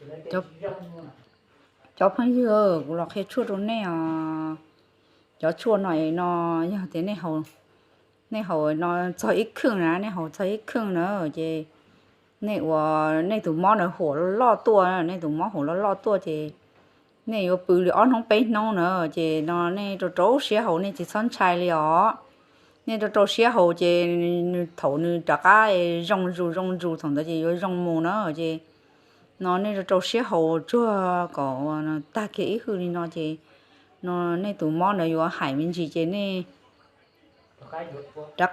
Cov, cov phooj ywg, kuv los qhia tshuaj rau nej os. Cov tshuaj no es no, yog tias nej haus no txog ib kheej na, nej haus txog ib kheej na, ces nej ua, nej tus mob na huam loj loj tuaj, nej tus mob huam loj loj tuaj ces nej yuav pw li ob hnub peb hnub na, ces no nej rau rau siab haus, nej tsis txhob ntshai li os. Nej rau rau siab haus ces nws, thaum nws rov qab zoo zus zoo zus thaum ntawd ces yuav zoo mus na, ces no nej rau rau siab haus tsuag kom tag kiag ib hwj li no ces no nej tus mob ntawd yuav hais me ntsis ces nej rov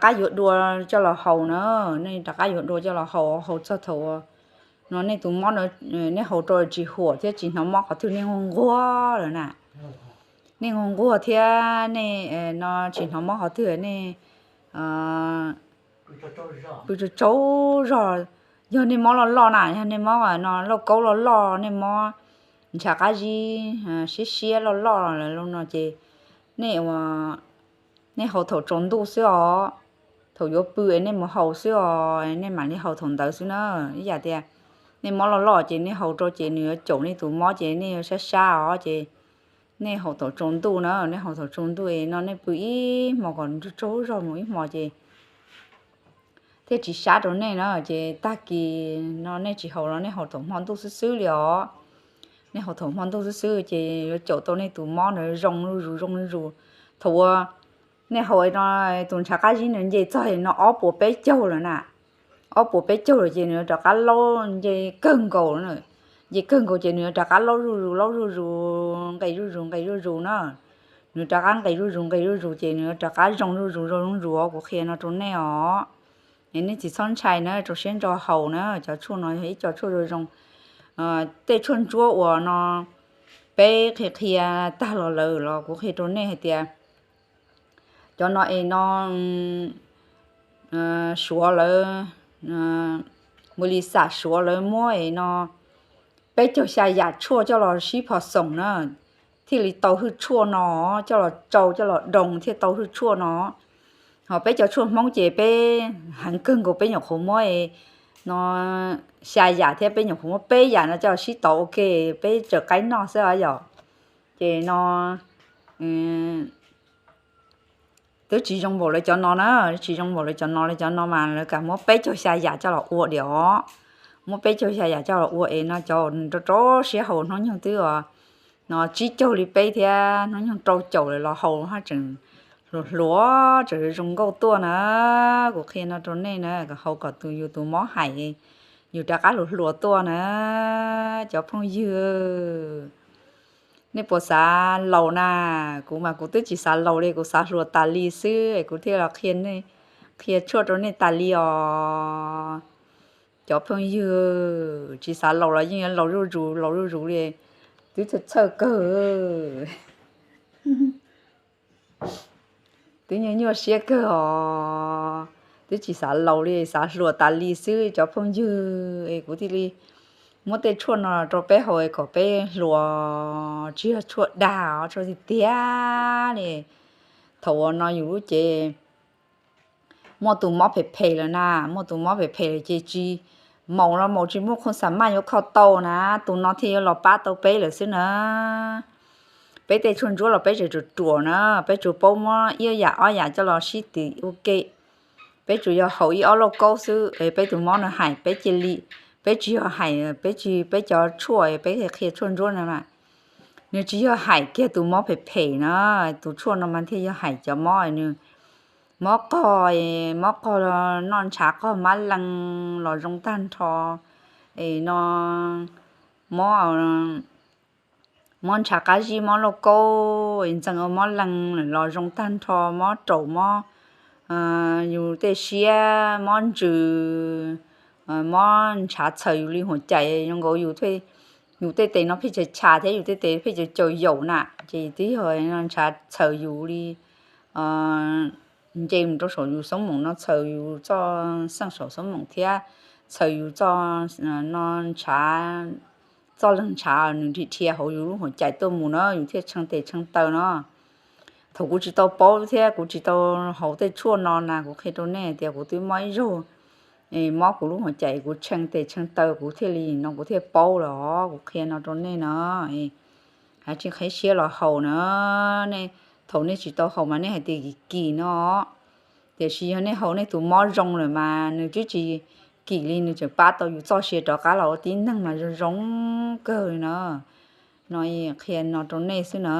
qab yuav dua coj los haus na, nej rov qab yuav dua coj los haus, haus txog thaum no nej tus mob na, nej haus rau tsis huam thiab tsis hnov mob qhov twg, nej nquag nquag lawm na, nej nquag nquag thiab nej no tsis hnov mob qhov twg, nej pw tsaug tsaug zog. Yog nej mob loj loj na, yog nej mob no lauj kaub loj loj, nej mob ntshav qab zib siab siab loj loj lawm no ces nej ua, nej haus thaum tsaus ntuj xwb os. Thaum yuav pw es nej mus haus xwb os, nej mam li haus thaum ntawd xwb na. Ib yam tias nej mob loj loj ces nej haus rau ces nws yuav caum nej tus mob ces nej yuav sab sab os, ces nej haus thaum tsaus ntuj na, nej haus thaum tsaus ntuj es no nej pw ib hmos kom tsaug tsaug zog mus ib hmos ces thiaj tsis sab rau nej na. Ces tag kis no nej tsis haus los nej haus thaum hmo ntuj xwb xwb li os. Nej haus thaum hmo ntuj xwb xwb ces yuav caum tau nej tus mob ntawd zoo zuj zus zoo zuj zus. Thaum uas nej haus no tus ntshav qab zib ntawd nce txog no ob puas peb caug lawm na, ob puas peb caug lawm ces nws yuav rov qab laub nce kawg nkaus, nce kawg nkaus ces nws yuav rov qab laub zuj zus laub zuj zus, nqes zuj zus nqes zuj zus na. Nws rov qab nqes zuj zus nqes zuj zus ces nws yuav rov qab zoo zuj zus zoo zuj zus, kuv qhia no rau nej os. Es nej tsis txhob ntshai na, rau siab ntso haus na, cov tshuaj no yog ib co tshuaj zoo zoo. Tej tshuaj ntsuab uas no peb qhia qhia tag los lawm los kuv qhia rau nej hais tias cov no es no Suav lawv, npus lis xam Suav lawv muab es no peb caug xya yam tshuaj coj los sib phos xoom na, thiaj li tau hwj tshuaj no, coj los tsau coj los doos thiaj tau hwj tshuaj no. Ho peb cov tshuaj Hmoob ces peb heev kawg nkaus, peb nyuam qhuav muab no xya yam thiab peb nyuam qhuav muab peb yam no coj los sib tau ua ke, peb tsaws qaib noj xwb os yom. Ces no twb tsis zoo npaum lawv cov no na, tsis zoo npaum lawv cov no, lawv cov no mas lawv kam muab peb caug xya yam coj los ua diam os. Muab peb caug xya yam coj los ua es no cov rau rau siab haus hnub nyoog twb no tsib caug li peb thiab hnub nyoog rau caum lawm los haus haj tseem hluas hluas tseem zoo nkauj tuaj na. Kuv qhia no rau nej na, kom haus kom tus yus tus mob hais, yus rov qab hluas hluas tuaj na. Cov phooj ywg, nej puas xav laus na? Kuv mas kuv twb tsis xav laus li, kuv xav hluas tas li xwb es kuv thiaj los qhia, qhia tshuaj rau nej tas li os. Cov phooj ywg, tsis xav laus los yeej yuav laus zuj zus laus zuj zus li, twb txhawj txhawj kawg. Twb nyuaj nyuaj siab kawg os, twb tsis xav laus li, xav hluas tas li xwb cov phooj ywg. Es kuv thiaj li muab tej tshuaj no rau peb haus kom peb hluas, tsis yog tshuaj dag os, tshuaj tiag tiag li. Thaum uas no yus lub cev muaj tus mob phem phem lawm na, muaj tus mob phem phem lawm ces tsis, maum los maum tsis muaj qhov xam maj yuav kho tau na, tus no thiaj yuav los pab tau peb lawm xwb na. Peb tej tshuaj ntsuab los peb tseem ruam ruam na, peb tsuas paub muab ib yam ob yam coj los sib tim ua ke. Peb tsuas yog haus ib ob lauj kaub xwb es peb tus mob no hais peb cia li, peb tsis yog hais, peb tsis, peb cov tshuaj peb qhia tshuaj ntsuab no mas nws tsis yog hais kiag tus mob phem phem na, tus tshuaj no mas thiaj yog hais cov mob, nws mob qog, mob qog noj ntshav qog mab lees los zoo tag nrho, es no mob, mob ntshav qab zib, mob lauj kaub, ntxeev ua mob lees los zoo tag nrho, mob raum, mob yus tej siab, mob ntsws, mob ntshav txhaws yus li huam cais, zoo nkaus yus, yus tej tes no pheej chas chas thiab yus tej tes pheej caum caum yaum na, ces twb yog ntshav txhaws yus li, nce mus rau saum yus xoob moom no, txhaws yus txoj xeej saum xoob moom thiab txhaws yus txoj, no ntshav, txoj leeg ntshav nws dhia dhia hauv yus lub huam cais tuaj mus na, yus thiaj tshee tes tshee taw no. Thaum kuv tsis tau paub thiab kuv tsis tau haus tej tshuaj no na, kuv qhia rau nej tias kuv twb mob ib zaug mob kuv lub hauv caim, kuv tshee tes tshee taw kuv thiaj li no, kuv thiaj paub lawm os. Kuv qhia no rau nej no, hais tsis qheb siab los haus na. Nej thaum nej tsis tau haus mas nej hais tias kim kim no, tiam sis yog nej haus nej tus mob zoo lawm mas nws twb tsis kim li, nws tseem pab tau yus txoj sia rov qab los ua tib neeg mas zoo zoo kawg li na. No qhia no rau nej xwb na.